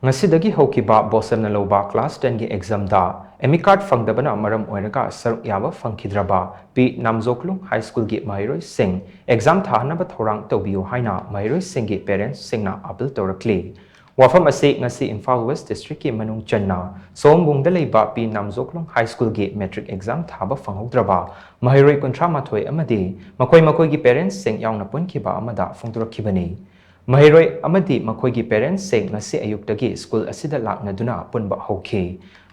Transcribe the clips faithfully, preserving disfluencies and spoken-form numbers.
ꯉꯁꯤꯗꯒꯤ ꯍꯧꯈꯤꯕ ꯕꯣꯁꯦꯝꯅ ꯂꯧꯕ class ten ꯒꯤ exam ꯗ admit card ꯐꯪꯗꯕꯅ ꯃꯔꯝ ꯑꯣꯏꯔꯒ ꯁꯔꯨꯛ ꯌꯥꯕ ꯐꯪꯈꯤꯗ꯭ꯔꯕ ꯄꯤ ꯅꯥꯝꯖꯣꯀꯂꯨꯡ High School ꯒꯤ ꯃꯍꯩꯔꯣꯏꯁꯤꯡ exam ꯊꯥꯍꯟꯅꯕ ꯊꯧꯔꯥꯡ ꯇꯧꯕꯤꯌꯨ ꯍꯥꯏꯅ ꯃꯍꯩꯔꯣꯏꯁꯤꯡꯒꯤ parents ꯁꯤꯡꯅ appeal ꯇꯧꯔꯛꯂꯤ꯫ ꯋꯥꯐꯝ ꯑꯁꯤ ꯉꯁꯤ ꯏꯝꯐꯥꯜ West District ꯀꯤ ꯃꯅꯨꯡ ꯆꯟꯅ ꯁꯣꯝꯕꯨꯡꯗ ꯂꯩꯕ ꯄꯤ ꯅꯥꯝꯖꯣꯀꯂꯨꯡ High School ꯒꯤ matric exam ꯊꯥꯕ ꯐꯪꯍꯧꯗ꯭ꯔꯕ ꯃꯍꯩꯔꯣꯏ ꯀꯨꯟꯊ꯭ꯔꯥ ꯃꯥꯊꯣꯏ ꯑꯃꯗꯤ ꯃꯈꯣꯏ ꯃꯈꯣꯏꯒꯤ parents ꯁꯤꯡ ꯌꯥꯎꯅ ꯄꯨꯟꯈꯤꯕ ꯑꯃꯗ ꯐꯣꯡꯗꯣꯔꯛꯈꯤꯕꯅꯤ꯫ ꯃꯍꯩꯔꯣꯏ ꯑꯃꯗꯤ ꯃꯈꯣꯏꯒꯤ parents ꯁꯤꯡ ꯉꯁꯤ ꯑꯌꯨꯛꯇꯒꯤ school ꯑꯁꯤꯗ ꯂꯥꯛꯅꯗꯨꯅ ꯄꯨꯟꯕ ꯍꯧꯈꯤ꯫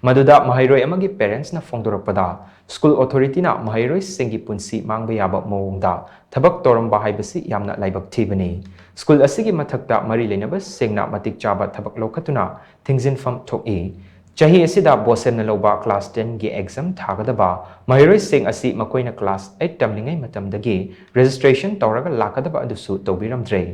ꯃꯗꯨꯗ ꯃꯍꯩꯔꯣꯏ ꯑꯃꯒꯤ parents ꯅ ꯐꯣꯡꯗꯣꯔꯛꯄꯗ, school authority ꯅ ꯃꯍꯩꯔꯣꯏꯁꯤꯡꯒꯤ ꯄꯨꯟꯁꯤ ꯃꯥꯡꯕ ꯌꯥꯕ ꯃꯑꯣꯡꯗ ꯊꯕꯛ ꯇꯧꯔꯝꯕ ꯍꯥꯏꯕꯁꯤ ꯌꯥꯝꯅ ꯂꯥꯏꯕꯛ ꯊꯤꯕꯅꯤ꯫ School ꯑꯁꯤꯒꯤ ꯃꯊꯛꯇ ꯃꯔꯤ ꯂꯩꯅꯕꯁꯤꯡꯅ ꯃꯇꯤꯛ ꯆꯥꯕ ꯊꯕꯛ ꯂꯧꯈꯠꯇꯨꯅ ꯊꯤꯡꯖꯤꯟꯐꯝ ꯊꯣꯛꯏ꯫ ꯆꯍꯤ ꯑꯁꯤꯗ ꯕꯣꯁꯦꯝꯅ ꯂꯧꯕ class ten ꯒꯤ exam ꯊꯥꯒꯗꯕ ꯃꯍꯩꯔꯣꯏꯁꯤꯡ ꯑꯁꯤ ꯃꯈꯣꯏꯅ class eight ꯇꯝꯂꯤꯉꯩ ꯃꯇꯝꯗꯒꯤ registration ꯇꯧꯔꯒ ꯂꯥꯛꯀꯗꯕ ꯑꯗꯨꯁꯨ ꯇꯧꯕꯤꯔꯝꯗ꯭ꯔꯦ꯫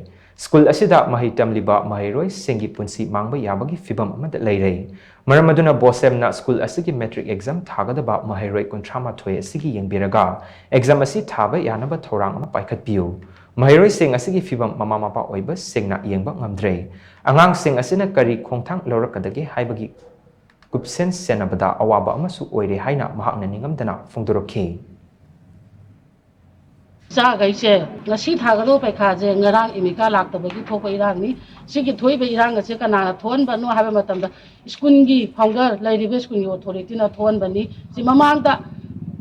School ꯑꯁꯤꯗ ꯃꯍꯩ ꯇꯝꯂꯤꯕ ꯃꯍꯩꯔꯣꯏꯁꯤꯡꯒꯤ ꯄꯨꯟꯁꯤ ꯃꯥꯡꯕ ꯌꯥꯕꯒꯤ ꯐꯤꯚꯝ ꯑꯃꯗ ꯂꯩꯔꯦ꯫ ꯃꯔꯝ ꯑꯗꯨꯅ ꯕꯣꯁꯦꯝꯅ school ꯑꯁꯤꯒꯤ matric exam ꯊꯥꯒꯗꯕ ꯃꯍꯩꯔꯣꯏ ꯀꯨꯟꯊ꯭ꯔꯥ ꯃꯥꯊꯣꯏ ꯑꯁꯤꯒꯤ ꯌꯦꯡꯕꯤꯔꯒ exam ꯑꯁꯤ ꯊꯥꯕ ꯌꯥꯅꯕ ꯊꯧꯔꯥꯡ ꯑꯃ ꯄꯥꯏꯈꯠꯄꯤꯌꯨ꯫ ꯃꯍꯩꯔꯣꯏꯁꯤꯡ ꯑꯁꯤꯒꯤ ꯐꯤꯚꯝ ꯃꯃꯥ ꯃꯄꯥ ꯑꯣꯏꯕꯁꯤꯡꯅ ꯌꯦꯡꯕ ꯉꯝꯗ꯭ꯔꯦ꯫ ꯑꯉꯥꯡꯁꯤꯡ ꯑꯁꯤꯅ ꯀꯔꯤ ꯈꯣꯡꯊꯥꯡ ꯂꯧꯔꯛꯀꯗꯒꯦ ꯍꯥꯏꯕꯒꯤ ꯀꯨꯞꯁꯦꯟ ꯁꯦꯟꯅꯕꯗ ꯑꯋꯥꯕ ꯑꯃꯁꯨ ꯑꯣꯏꯔꯦ ꯍꯥꯏꯅ ꯃꯍꯥꯛꯅ ꯅꯤꯡꯉꯝꯗꯅ ꯐꯣꯡꯗꯣꯔꯛꯈꯤ꯫ ꯏꯆꯥꯈꯩꯁꯦ ꯉꯁꯤ ꯊꯥꯒꯗꯧꯕ ꯄꯩꯈꯥꯁꯦ ꯉꯔꯥꯡ admit card ꯂꯥꯛꯇꯕꯒꯤ ꯊꯣꯛꯄ ꯏꯔꯥꯡꯅꯤ꯫ ꯁꯤꯒꯤ ꯊꯣꯛꯏꯕ ꯏꯔꯥꯡ ꯑꯁꯦ ꯀꯅꯥꯅ ꯊꯣꯛꯍꯟꯕꯅꯣ ꯍꯥꯏꯕ ꯃꯇꯝꯗ school ꯒꯤ founder, ꯂꯩꯔꯤꯕ school ꯒꯤ authority ꯅ ꯊꯣꯛꯍꯟꯕꯅꯤ꯫ ꯁꯤ ꯃꯃꯥꯡꯗ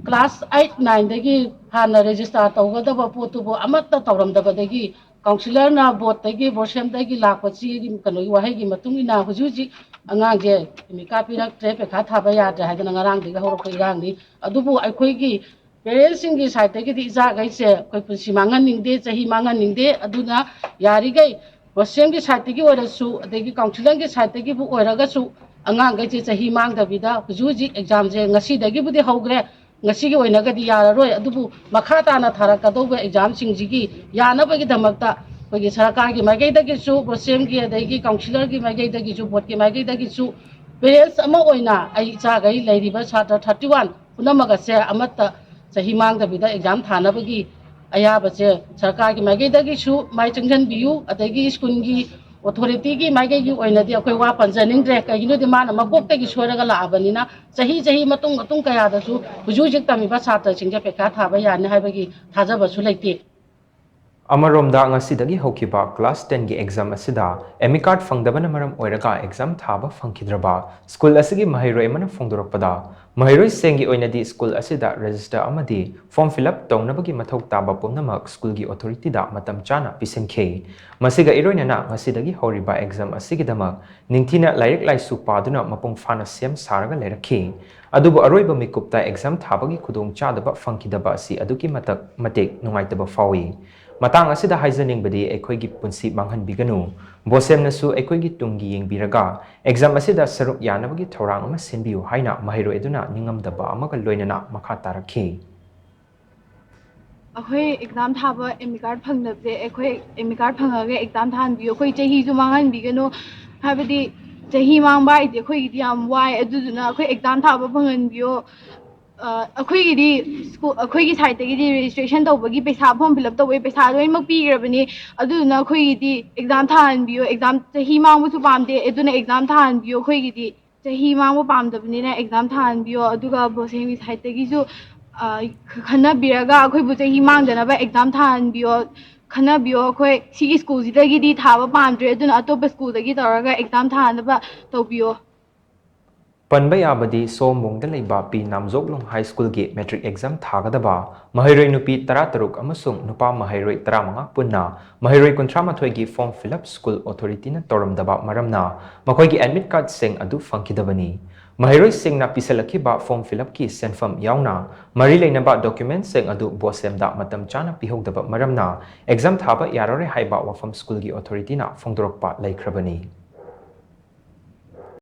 class eight nine ꯗꯒꯤ ꯍꯥꯟꯅ register ꯇꯧꯒꯗꯕ ꯄꯣꯠꯇꯨꯕꯨ ꯑꯃꯠꯇ ꯇꯧꯔꯝꯗꯕꯗꯒꯤ councillor ꯅ ꯕꯣꯔꯗꯇꯒꯤ, ꯕꯣꯔꯁꯦꯝꯗꯒꯤ ꯂꯥꯛꯄ ꯆꯦꯒꯤ ꯀꯩꯅꯣꯒꯤ ꯋꯥꯍꯩꯒꯤ ꯃꯇꯨꯡ ꯏꯟꯅ ꯍꯧꯖꯤꯛ ꯍꯧꯖꯤꯛ ꯑꯉꯥꯡꯁꯦ admit card ꯄꯤꯔꯛꯇ꯭ꯔꯦ, ꯄꯩꯈꯥ ꯊꯥꯕ ꯌꯥꯗ꯭ꯔꯦ ꯍꯥꯏꯗꯅ ꯉꯔꯥꯡꯗꯒꯤ ꯍꯧꯔꯛꯄ ꯏꯔꯥꯡꯅꯤ꯫ ꯑꯗꯨꯕꯨ ꯑꯩꯈꯣꯏꯒꯤ parents ꯁꯤꯡꯒꯤ side ꯇꯒꯤꯗꯤ ꯏꯆꯥꯈꯩꯁꯦ ꯑꯩꯈꯣꯏ ꯄꯨꯟꯁꯤ ꯃꯥꯡꯍꯟꯅꯤꯡꯗꯦ, ꯆꯍꯤ ꯃꯥꯡꯍꯟꯅꯤꯡꯗꯦ꯫ ꯑꯗꯨꯅ ꯌꯥꯔꯤꯈꯩ ꯕꯣꯔꯁꯦꯝꯒꯤ side ꯇꯒꯤ ꯑꯣꯏꯔꯁꯨ, ꯑꯗꯒꯤ councillor ꯒꯤ side ꯇꯒꯤꯕꯨ ꯑꯣꯏꯔꯒꯁꯨ, ꯑꯉꯥꯡꯈꯩꯁꯦ ꯆꯍꯤ ꯃꯥꯡꯗꯕꯤꯗ ꯍꯧꯖꯤꯛ ꯍꯧꯖꯤꯛ exam ꯁꯦ ꯉꯁꯤꯗꯒꯤꯕꯨꯗꯤ ꯍꯧꯈ꯭ꯔꯦ, ꯉꯁꯤꯒꯤ ꯑꯣꯏꯅꯒꯗꯤ ꯌꯥꯔꯔꯣꯏ, ꯑꯗꯨꯕꯨ ꯃꯈꯥ ꯇꯥꯅ ꯊꯥꯔꯛꯀꯗꯧꯕ exam ꯁꯤꯡꯁꯤꯒꯤ ꯌꯥꯅꯕꯒꯤꯗꯃꯛꯇ ꯑꯩꯈꯣꯏꯒꯤ ꯁꯔꯀꯥꯔꯒꯤ ꯃꯥꯏꯀꯩꯗꯒꯤꯁꯨ, ꯕꯣꯔꯁꯦꯝꯒꯤ, ꯑꯗꯒꯤ councillor ꯒꯤ ꯃꯥꯏꯀꯩꯗꯒꯤꯁꯨ, ꯕꯣꯔꯗꯀꯤ ꯃꯥꯏꯀꯩꯗꯒꯤꯁꯨ parents ꯑꯃ ꯑꯣꯏꯅ ꯑꯩ ꯏꯆꯥꯈꯩ ꯂꯩꯔꯤꯕ ꯁꯥꯇ꯭ꯔ thirty one ꯄꯨꯝꯅꯃꯛ ꯑꯁꯦ ꯑꯃꯠꯇ ꯆꯍꯤ ꯃꯥꯡꯗꯕꯤꯗ exam ꯊꯥꯅꯕꯒꯤ ꯑꯌꯥꯕꯁꯦ ꯁꯔꯀꯥꯔꯒꯤ ꯃꯥꯏꯀꯩꯗꯒꯤꯁꯨ ꯃꯥꯏ ꯆꯪꯁꯤꯟꯕꯤꯌꯨ, ꯑꯗꯒꯤ school ꯒꯤ ꯑꯣꯊꯣꯔꯤꯇꯤꯒꯤ ꯃꯥꯏꯀꯩꯒꯤ ꯑꯣꯏꯅꯗꯤ ꯑꯩꯈꯣꯏ ꯋꯥ ꯄꯟꯖꯅꯤꯡꯗ꯭ꯔꯦ꯫ ꯀꯩꯒꯤꯅꯣꯗꯤ ꯃꯥꯅ ꯃꯀꯣꯛꯇꯒꯤ ꯁꯣꯏꯔꯒ ꯂꯥꯛꯑꯕꯅꯤꯅ ꯆꯍꯤ ꯆꯍꯤ ꯃꯇꯨꯡ ꯃꯇꯨꯡ ꯀꯌꯥꯗꯁꯨ ꯍꯧꯖꯤꯛ ꯍꯧꯖꯤꯛ ꯇꯝꯃꯤꯕ ꯁꯥꯇ꯭ꯔꯁꯤꯡꯁꯦ ꯄꯩꯈꯥ ꯊꯥꯕ ꯌꯥꯅꯤ ꯍꯥꯏꯕꯒꯤ ꯊꯥꯖꯕꯁꯨ ꯂꯩꯇꯦ꯫ ꯑꯃꯔꯣꯝꯗ, ꯉꯁꯤꯗꯒꯤ ꯍꯧꯈꯤꯕ ꯀ꯭ꯂꯥꯁ ꯇꯦꯟꯒꯤ ꯑꯦꯛꯖꯥꯝ ꯑꯁꯤꯗ ꯑꯦꯃꯤꯀꯥꯔꯠ ꯐꯪꯗꯕꯅ ꯃꯔꯝ ꯑꯣꯏꯔꯒ ꯑꯦꯛꯖꯥꯝ ꯊꯥꯕ ꯐꯪꯈꯤꯗ꯭ꯔꯕ ꯁ꯭ꯀꯨꯜ ꯑꯁꯤꯒꯤ ꯃꯍꯩꯔꯣꯏ ꯑꯃꯅ ꯐꯣꯡꯗꯣꯔꯛꯄꯗ, ꯃꯍꯩꯔꯣꯏꯁꯤꯡꯒꯤ ꯑꯣꯏꯅꯗꯤ ꯁ꯭ꯀꯨꯜ ꯑꯁꯤꯗ ꯔꯦꯖꯤꯁꯇꯔ ꯑꯃꯗꯤ ꯐꯣꯔꯝ ꯐꯤꯜ ꯑꯞ ꯇꯧꯅꯕꯒꯤ ꯃꯊꯧ ꯇꯥꯕ ꯄꯨꯝꯅꯃꯛ ꯁ꯭ꯀꯨꯜꯒꯤ ꯑꯣꯊꯣꯔꯤꯇꯤꯗ ꯃꯇꯝ ꯆꯥꯅ ꯄꯤꯁꯤꯟꯈꯤ꯫ ꯃꯁꯤꯒ ꯏꯔꯣꯏꯅꯅ ꯉꯁꯤꯗꯒꯤ ꯍꯧꯔꯤꯕ ꯑꯦꯛꯖꯥꯝ ꯑꯁꯤꯒꯤꯗꯃꯛ ꯅꯤꯡꯊꯤꯅ ꯂꯥꯏꯔꯤꯛ ꯂꯥꯏꯁꯨ ꯄꯥꯗꯨꯅ ꯃꯄꯨꯡ ꯐꯥꯅ ꯁꯦꯝ ꯁꯥꯔꯒ ꯂꯩꯔꯛꯈꯤ꯫ ꯑꯗꯨꯕꯨ ꯑꯔꯣꯏꯕ ꯃꯤꯀꯨꯞꯇ ꯑꯦꯛꯖꯥꯝ ꯊꯥꯕꯒꯤ ꯈꯨꯗꯣꯡꯆꯥꯗꯕ ꯐꯪꯈꯤꯗꯕ ꯑꯁꯤ ꯑꯗꯨꯛꯀꯤ ꯃꯇꯛ ꯃꯇꯤꯛ ꯅꯨꯡꯉꯥꯏꯇꯕ ꯐꯥꯎꯏ꯫ ꯃꯇꯥꯡ ꯑꯁꯤꯗ ꯍꯥꯏꯖꯅꯤꯡꯕꯗꯤ, ꯑꯩꯈꯣꯏꯒꯤ ꯄꯨꯟꯁꯤ ꯃꯥꯡꯍꯟꯕꯤꯒꯅꯨ꯫ ꯕꯣꯁꯦꯝꯅꯁꯨ ꯑꯩꯈꯣꯏꯒꯤ ꯇꯨꯡꯒꯤ ꯌꯦꯡꯕꯤꯔꯒ ꯑꯦꯛꯖꯥꯝ ꯑꯁꯤꯗ ꯁꯔꯨꯛ ꯌꯥꯅꯕꯒꯤ ꯊꯧꯔꯥꯡ ꯑꯃ ꯁꯤꯟꯕꯤꯌꯨ ꯍꯥꯏꯅ ꯃꯍꯩꯔꯣꯏ ꯑꯗꯨꯅ ꯅꯤꯡꯉꯝꯗꯕ ꯑꯃꯒ ꯂꯣꯏꯅꯅ ꯃꯈꯥ ꯇꯥꯔꯛꯈꯤ꯫ ꯑꯩꯈꯣꯏ ꯑꯦꯛꯖꯥꯝ ꯊꯥꯕ ꯑꯦꯃꯤꯀꯥꯔꯠ ꯐꯪꯗꯕꯁꯦ ꯑꯩꯈꯣꯏ ꯑꯦꯃꯤꯀꯥꯔꯠ ꯐꯪꯉꯒ ꯑꯦꯛꯖꯥꯝ ꯊꯥꯍꯟꯕꯤꯌꯨ꯫ ꯑꯩꯈꯣꯏ ꯆꯍꯤꯁꯨ ꯃꯥꯡꯍꯟꯕꯤꯒꯅꯨ꯫ ꯍꯥꯏꯕꯗꯤ ꯆꯍꯤ ꯃꯥꯡꯕ ꯍꯥꯏꯁꯦ ꯑꯩꯈꯣꯏꯒꯤꯗꯤ ꯌꯥꯝ ꯋꯥꯏ꯫ ꯑꯗꯨꯗꯨꯅ ꯑꯩꯈꯣꯏ ꯑꯦꯛꯖꯥꯝ ꯊꯥꯕ ꯐꯪꯍꯟꯕꯤꯌꯣ꯫ ꯑꯩꯈꯣꯏꯒꯤꯗꯤ ꯑꯩꯈꯣꯏꯒꯤ ꯁꯥꯏꯠꯇꯒꯤꯗꯤ ꯔꯦꯖꯤꯁꯇ꯭ꯔꯦꯁꯟ ꯇꯧꯕꯒꯤ ꯄꯩꯁꯥ, ꯐꯣꯔꯝ ꯐꯤꯜ ꯑꯞ ꯇꯧꯕꯒꯤ ꯄꯩꯁꯥ ꯂꯣꯏꯅꯃꯛ ꯄꯤꯈ꯭ꯔꯕꯅꯤ꯫ ꯑꯗꯨꯗꯨꯅ ꯑꯩꯈꯣꯏꯒꯤꯗꯤ ꯑꯦꯛꯖꯥꯝ ꯊꯥꯍꯟꯕꯤꯌꯣ꯫ ꯑꯦꯛꯖꯥꯝ, ꯆꯍꯤ ꯃꯥꯡꯕꯁꯨ ꯄꯥꯝꯗꯦ꯫ ꯑꯗꯨꯅ ꯑꯦꯛꯖꯥꯝ ꯊꯥꯍꯟꯕꯤꯌꯣ꯫ ꯑꯩꯈꯣꯏꯒꯤꯗꯤ ꯆꯍꯤ ꯃꯥꯡꯕ ꯄꯥꯝꯗꯕꯅꯤꯅ ꯑꯦꯛꯖꯥꯝ ꯊꯥꯍꯟꯕꯤꯌꯣ꯫ ꯑꯗꯨꯒ ꯕꯣꯁꯦꯝꯒꯤ ꯁꯥꯏꯠꯇꯒꯤꯁꯨ ꯈꯟꯅꯕꯤꯔꯒ ꯑꯩꯈꯣꯏꯕꯨ ꯆꯍꯤ ꯃꯥꯡꯗꯅꯕ ꯑꯦꯛꯖꯥꯝ ꯊꯥꯍꯟꯕꯤꯌꯣ꯫ ꯈꯟꯅꯕꯤꯌꯣ꯫ ꯑꯩꯈꯣꯏ ꯁꯤꯒꯤ ꯁ꯭ꯀꯨꯜꯁꯤꯗꯒꯤꯗꯤ ꯊꯥꯕ ꯄꯥꯝꯗ꯭ꯔꯦ꯫ ꯑꯗꯨꯅ ꯑꯇꯣꯞꯄ ꯁ꯭ꯀꯨꯜꯗꯒꯤ ꯇꯧꯔꯒ ꯑꯦꯛꯖꯥꯝ ꯊꯥꯅꯕ ꯇꯧꯕꯤꯌꯣ꯫ ꯄꯟꯕ ꯌꯥꯕꯗꯤ, ꯁꯣꯃꯣꯡꯗ ꯂꯩꯕ ꯄꯤ ꯅꯥꯝꯖꯣꯛꯂꯣꯡ ꯍꯥꯏ ꯁ꯭ꯀꯨꯜꯒꯤ ꯃꯦꯇ꯭ꯔꯤꯛ ꯑꯦꯛꯖꯥꯝ ꯊꯥꯒꯗꯕ ꯃꯍꯩꯔꯣꯏ ꯅꯨꯄꯤ ꯇꯔꯥꯇꯔꯨꯛ ꯑꯃꯁꯨꯡ ꯅꯨꯄꯥ ꯃꯍꯩꯔꯣꯏ ꯇꯔꯥꯃꯉꯥ ꯄꯨꯟꯅ ꯃꯍꯩꯔꯣꯏ ꯀꯨꯟꯊ꯭ꯔꯥ ꯃꯥꯊꯣꯏꯒꯤ ꯐꯣꯔꯝ ꯐꯤꯜ ꯑꯞ ꯁ꯭ꯀꯨꯜ ꯑꯣꯊꯣꯔꯤꯇꯤꯅ ꯇꯧꯔꯝꯗꯕ ꯃꯔꯝꯅ ꯃꯈꯣꯏꯒꯤ ꯑꯦꯗꯃꯤꯠ ꯀꯥꯔꯗꯁꯤꯡ ꯑꯗꯨ ꯐꯪꯈꯤꯗꯕꯅꯤ꯫ ꯃꯍꯩꯔꯣꯏꯁꯤꯡꯅ ꯄꯤꯁꯜꯂꯛꯈꯤꯕ ꯐꯣꯔꯝ ꯐꯤꯜ ꯑꯞꯀꯤ ꯁꯦꯟꯐꯝ ꯌꯥꯎꯅ ꯃꯔꯤ ꯂꯩꯅꯕ ꯗꯣꯀ꯭ꯌꯨꯃꯦꯟꯠꯁꯤꯡ ꯑꯗꯨ ꯕꯣꯁꯦꯝꯗ ꯃꯇꯝ ꯆꯥꯅ ꯄꯤꯍꯧꯗꯕ ꯃꯔꯝꯅ ꯑꯦꯛꯖꯥꯝ ꯊꯥꯕ ꯌꯥꯔꯔꯣꯏ ꯍꯥꯏꯕ ꯋꯥꯐꯝ ꯁ꯭ꯀꯨꯜꯒꯤ ꯑꯣꯊꯣꯔꯤꯇꯤꯅ ꯐꯣꯡꯗꯣꯔꯛꯄ ꯂꯩꯈ꯭ꯔꯕꯅꯤ꯫